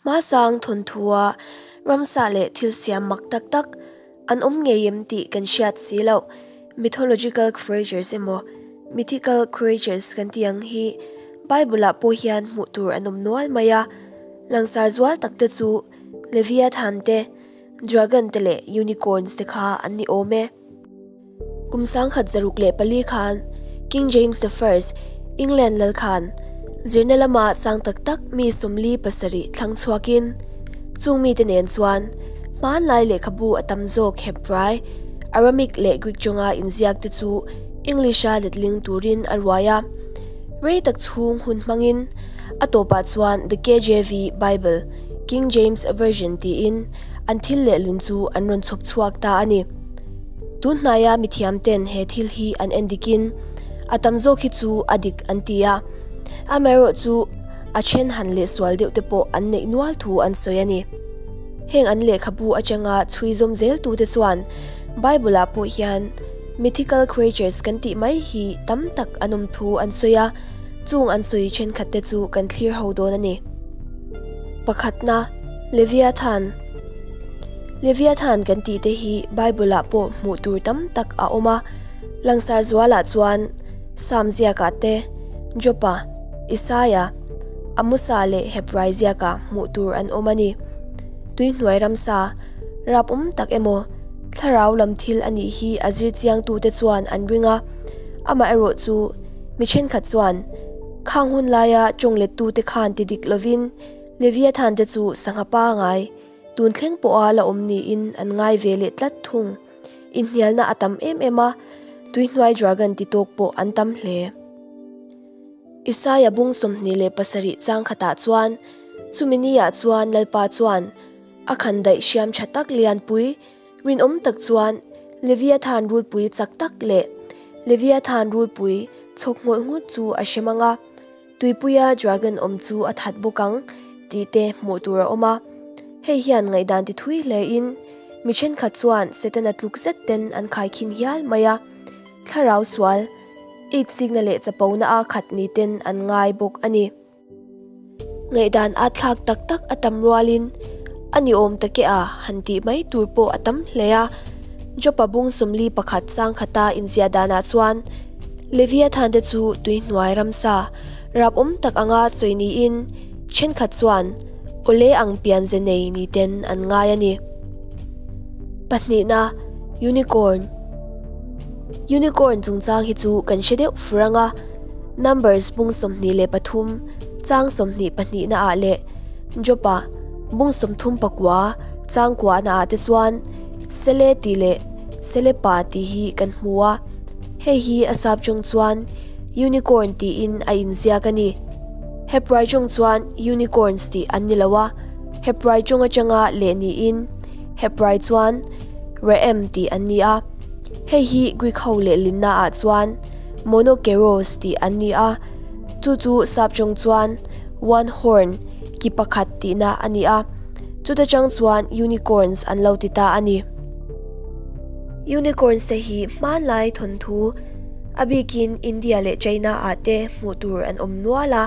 Hmasang thawnthua ramsa leh thil siam mak tak tak an awm ngei em tih kan hriat si loh. Mythological creatures emaw mythical creatures kan tih ang hi Bible-ah pawh hian hmuh tur an awm nual mai a. Langsar zual tak te chu Leviathan te, Dragon te leh Unicorns te kha an ni awm e. Kum 1604 khan King James the First, England lal khan zirna lama sang tak tak mi 47 thlang chhuakin chung mite nen chuan hmanlai lehkhabu a tam zawk Hebrai, Aramaic leh Greek tawnga inziak te chu English-a letling turin a ruai a. Rei tak chhung hun hmangin a tawpah chuan The KJV Bible, King James Version tiin an thil lehlin chu an rawn chhawp chhuak ta a ni. Tun hnaia mithiam ten he thil hi an en dikin a tam zawk hi chu a dik an ti a, amaherawh chu a then han leh sual deuh te pawh an neih nual thu an sawi a ni. Heng an lehkhabu atanga chhui zawm zel tu te chuan Bible ah pawh hian mythical creatures kan tih mai hi tam tak an awm thu an sawi a, chung an sawi thenkhat te chu kan thlir ho dawn a ni. Pakhatna, Leviathan. Leviathan kan tih te hi Bible-ah pawh hmuh tur tam tak a awm a, langsar zualah chuan Psalm ziakah te, Job-a, Isaia, Amosa leh Hebrai ziakah hmuh tur an awm a ni. Tuihnuai ramsa, rap awm tak emaw, thlarau lam thil a nih hi a zir chiangtute chuan an ring a, amaherawh chu mi thenkhat chuan khang hun laia tawng lettute khan ti dik lovin Leviathan te chu sangha pangai, Tun thleng pawha la awm niin an ngai ve leh tlat thung. Inhnialna a tam em em a, tuihnuai dragon ti tawk pawh an tam hle. Isaia bung 27 chang khatah chuan, Chumi niah chuan Lalpa chuan a khandaih hriam tha tak lianpui rinawm tak chuan Leviathan rulpui chak tak leh Leviathan rulpui chhawk nghawlh nghut chu a hrem ang a, Tuipuia dragon awm chu a that bawk ang tih te hmuh tur a awm a. Hei hian ngaihdan ti thui hle in mi thenkhat chuan Setana tluk zet ten an khaikhin hial mai a. Thlarau sual, itsikna leh chapona a khat ni ten an ngai bawk a ni. Ngaihdan a thlak tak tak a tam rualin a ni awm take a han tih mai tur pawh a tam hle a. Jopa bung 41 chang khata inziah danah chuan Leviathan te chu tuihnuai ramsa rap awm tak anga sawi niin thenkhat chuan awle ang pian ze nei ni ten an ngai a ni. Pahnihna, Unicorn Unicorn chungchang hi chu kan hre deuh fur anga Numbers bung 23 chang 22 na ah leh Jopa bung 39 chang kua na ah te chuan Sele tih leh Selepa tih hi kan hmu a. Hei hi a sap tawng chuan Unicorn tiin a inziak a ni. Hebrai tawng chuan Unicorns tih an ni lo a, Hebrai tawng atanga leh niin Hebrai chuan Re'em tih an ni a. Hei hi Greek ho lehlinna ah chuan Monokeros tih an ni a, chu chu sap tawng chuan One Horn, ki pakhat tihna a ni a, chuta tang chuan Unicorns an lo ti ta a ni. Unicorns te hi hmanlai thawnthu a bikin India leh China ah te hmuh tur an awm nual a,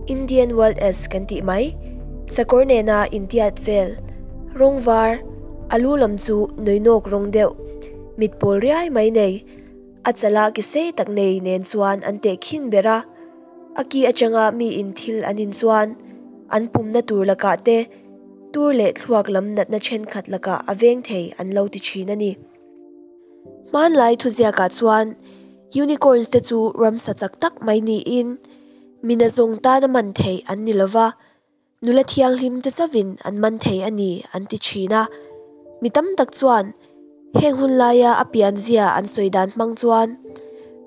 Indian Wild Ass kan tih mai, sakawr nena intiat vel, rawng var, a lu lam chu nawinawk rawng deuh, mit pawl riai mai nei, a chala ki sei tak nei nen chuan an tehkhin ber a, a ki atanga mi in thil an in chuan an pumna tur lakah te Tur leh thluak lam natna thenkhat lakah a veng thei an lo ti thin a ni. Hmanlai thuziakah chuan unicorns te chu ramsa chak tak mai niin mina zawng tana man thei an ni lova, nula thianghlim te chauhin an man thei a ni an ti thin a. Mi tam tak chuan heng hun laia a pianzia an sawi dan hmang chuan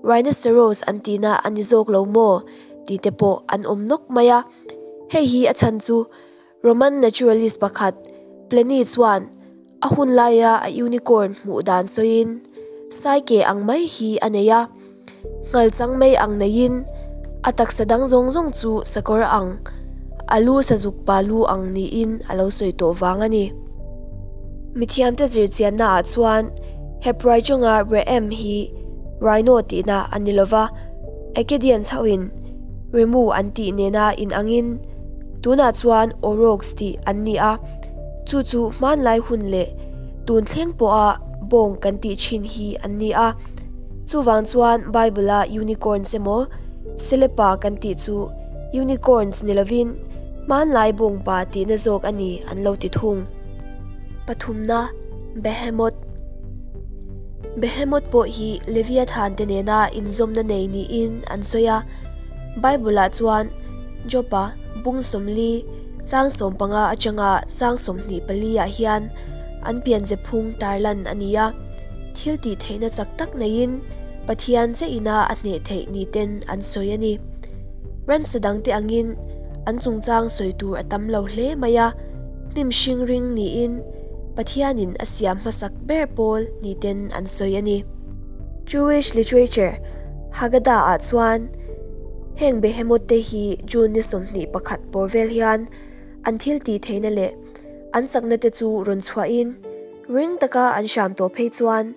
rhinoceros an tihna a ni zawk lo maw tih te pawh an awm nawk mai a. Hei hi a chhan chu Roman naturalist pakhat Pliny chuan a hun laia a unicorn hmuh dan sawiin saike ang mai hi a nei a, nghal chang mai ang neiin a taksa dang zawng zawng chu sakawr ang, a lu sazuk pa lu ang niin a lo sawi tawh vang a ni. Mithiamte zirchianna ah chuan Hebrai tawnga Re'em hi rhino tihna a ni lova, Akkadians hoin Remu an tih nena inangin. Tunah chuan Aurochs tih an ni a, chu chu hmanlai hun leh tun thleng pawha bawng kan tih thin hi an ni a. Chuvang chuan Bible-a unicorns emaw selepa kan tih chu unicorns ni lovin hmanlai bawngpa tihna zawk a ni an lo ti thung. Pathumna, Behemoth. Behemoth pawh hi Leviathan te nena inzawmna nei niin an sawi a. Bible-ah chuan Job-a bung 40, chang 15 atanga chang 24 ah hian an pianze phung tarlan a ni a. Thil tih theihna chak tak neiin Pathian che ina a hneh theih ni ten an sawi a ni. Ransa dangte angin an chungchang sawi tur a tam lo hle mai a, hnim hring ring niin Pathianin a siam hmasak ber pawl ni ten an sawi a ni. Jewish literature Haggadah ah chuan heng Behemoth te hi June ni 21 bawr vel hian an thil tih theihna leh an chakna te chu rawn chhuahin ring taka an hram tawh phei chuan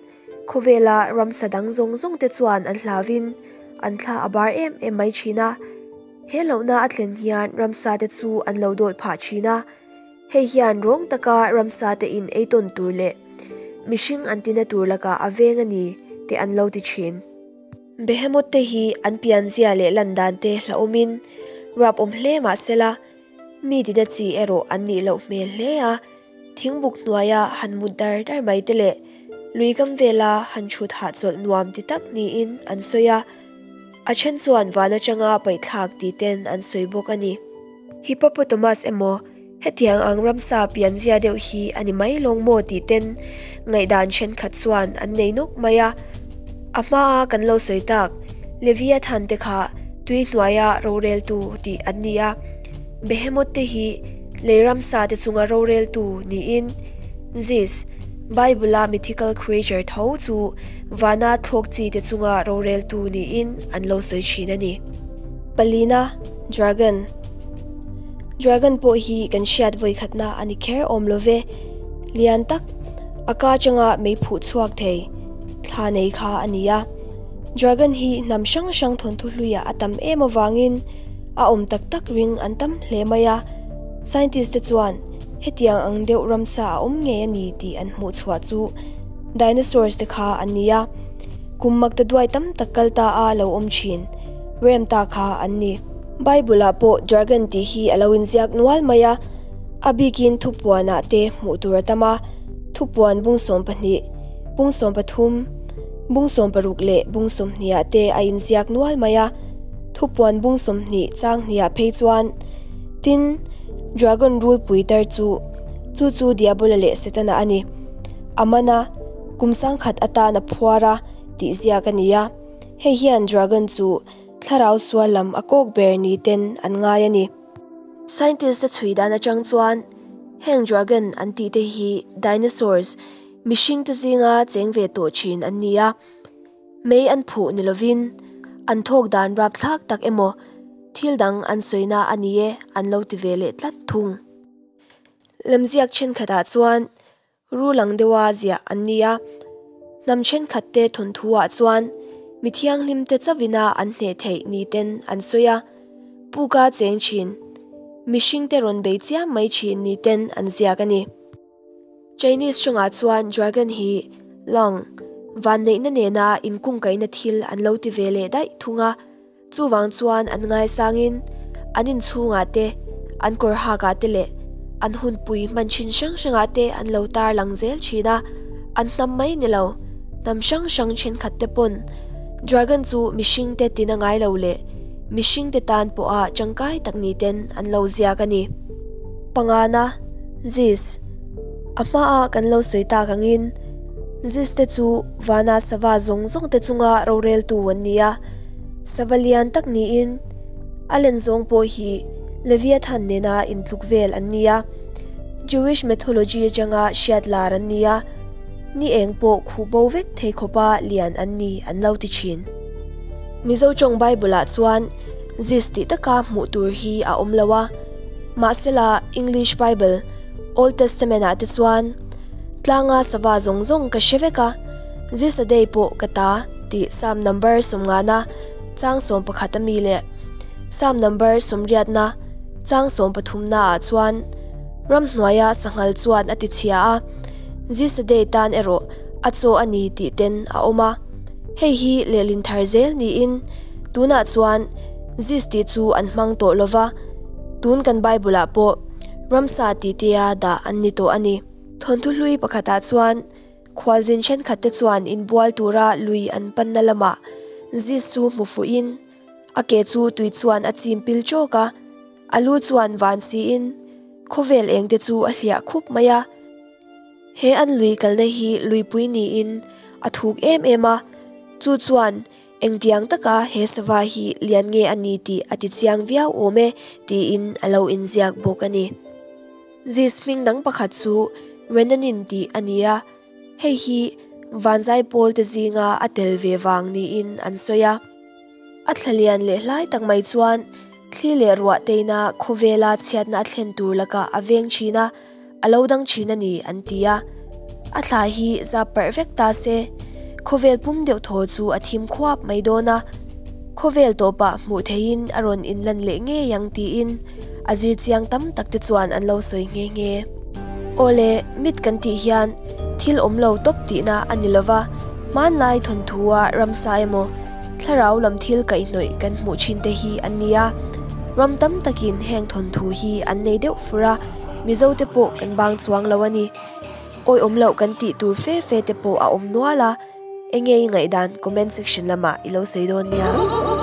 khawvela ramsa dang zawng zawng te chuan an hlauvin an thla a bar em em mai thin a. He hlauhna a thlen hian ramsa te chu an lo dawih phah thin a. Hei hian rawng taka ramsa te in ei tawn tur leh mihring an tina tur lakah a veng a ni te an lo ti thin. Behemoth te hi an pianzia leh lan dan te hlauhawmin rap awm hle mah sela, mi tina chi erawh an nih loh hmel hle a, thingbuk hnuaia han mut dar dar mai te leh lui kam vela han chhut hahchawlh nuam ti tak niin an sawi a, a then chuan van atanga paihthlak ti ten an sawi bawk a ni. Hippopotamus emaw hetiang ang ramsa pianzia deuh hi a ni mai lawng maw tih ten ngaihdan thenkhat chuan an nei nawk mai a. A hmaa kan lo sawi tak Leviathan te kha tui hnuaia roreltu tih an ni a, Behemoth te hi lei ramsa te chunga roreltu niin Zeus, Bible-a mythical creature tho chu vana thlawk chi te chunga roreltu niin an lo sawi thin a ni. Palina, Dragon. Dragon pawh hi kan hriat vawi khatna a ni kher awm lo ve. Lian tak, a ka atanga mei phuh chhuak thei thla nei kha a ni a. Dragon hi hnam hrang hrang thawnthu hluiah a tam em avangin a awm tak tak ring an tam hle mai a. Scientist te chuan hetiang ang deuh ramsa a awm ngei a ni tih an hmuh chhuah chu dinosaurs te kha an ni a. Kum makta duai tam tak kal ta a lo awm thin. Rem ta kha an ni. Bible-ah pawh dragon tih hi a lo inziak nual mai a, a bikin thupuanah te hmuh tur a tam a, thupuan bung 12, bung 13, bung 16 leh bung 20 ah te a inziak nual mai a, thupuan bung 20 chang hniah phei chuan, Tin, dragon rulpui tar chu, chu chu Diabola leh Setana a ni. A man a, kum sangkhat atan a phuar a, tih ziak a ni a. Hei hian dragon chu thlarau sual lam a kawk ber ni ten an ngai a ni. Scientist te chhui dan atang chuan heng dragon an tih te hi dinosaurs, mihring te zinga cheng ve tawh thin an ni a. Mei an phuh ni lovin an thawk dan rapthlak tak emaw thil dang an sawina a ni e an lo ti ve leh tlat thung. Lemziak thenkhatah chuan Ru lang deuha ziah an ni a, hnam thenkhatte thawnthuah chuan mi thianghlimte chauhina an hneh theih ni ten an sawi a, puka cheng thin, mihringte rawn bei chiam mai thin ni ten an ziak a ni. Chinese tawngah chuan dragon hi long, vanneihna nena inkungkaihna thil an lo ti ve leh daih thung a, Chuvang chuan an ngaisangin an inchhungah te, an kawr hakah te leh an hunpui hman thin hrang hrangah te an lo tar lang zel thin a, an hnam mai ni lo, hnam hrang hrang thenkhat te pawn dragon chu mihring te tina ngai lo leh mihring te tan pawha tangkai tak ni ten an lo ziak a ni. Pangana, Zeus, A hmaa kan lo sawi tak angin Zeus te chu vana sava zawng zawng te chunga roreltu an ni a, Sava lian tak niin a len zawng pawh hi Leviathan nena intluk vel an ni a, Jewish mythology atanga hriat lar an ni a, ni eng pawh khuh bo vek thei khawpa lian an ni an lo ti thin. Mizo tawng Bible-ah chuan Zeus tih taka hmuh tur hi a awm lo a, mahsela English Bible, Old Testament-ah te chuan tlanga sava zawng zawng ka hre vek a, Zeus a day pawh ka ta. Tih Psalm number 50 na chang 11 ami leh Psalm number 80 na Chang sawmpathumnaah chuan ramhnuaia sanghal chuan a tichhia a, Zisadei tan erawh a chaw a ni tih ten a awm a. Hei hi lehlin thar zel niin tunah chuan Zis tih chu an hmang tawh lo va, tun kan Bible-ah pawh ramsa tih tia dah an ni tawh a ni. Thawnthu hlui pakhatah chuan khualzin thenkhatte chuan inbual tura lui an panna lamah Zis chu hmu fuhin, A ke chu tui chuan a chim pil chawk a, a lu chuan van siin khawvel eng te chu a hliah khup mai a. He an lui kalna hi luipui niin a thuk em em a, chu chuan engtiang taka he sava hi lian nge a ni tih a ti chiang viau awm e tiin a lo inziak bawk a ni. Zis hming dang pakhat chu Renanin tih a ni a. Hei hi vanzai pawl te zinga a tel ve vang niin an sawi a. A thla lian leh hlai tak mai chuan thli leh ruah teina khawvela chhiatna a thlen tur lakah a veng thin a, a lo dang thin a ni an ti a. A thla hi zap parh vek ta se, khawvel pum deuh thaw chu a thim khuap mai dawn a. Khawvel tawpah hmuh theihin a rawn inlan leh ngei ang tiin a zir chiang tam tak te chuan an lo sawi nghe nghe. Awle, mit kan tih hian thil awm lo tawp tihna a ni lova, hmanlai thawnthua ramsa emaw thlarau lam thil kaihhnawih kan hmuh thin te hi an ni a. Ram tam takin heng thawnthu hi an nei deuh fur a, Mizo te pawh kan bang chuang lo a ni. Awi awm loh kan tih tur fe fe te pawh a awm nual a, enge i ngaihdan comment section lamah i lo sawi dawn nia.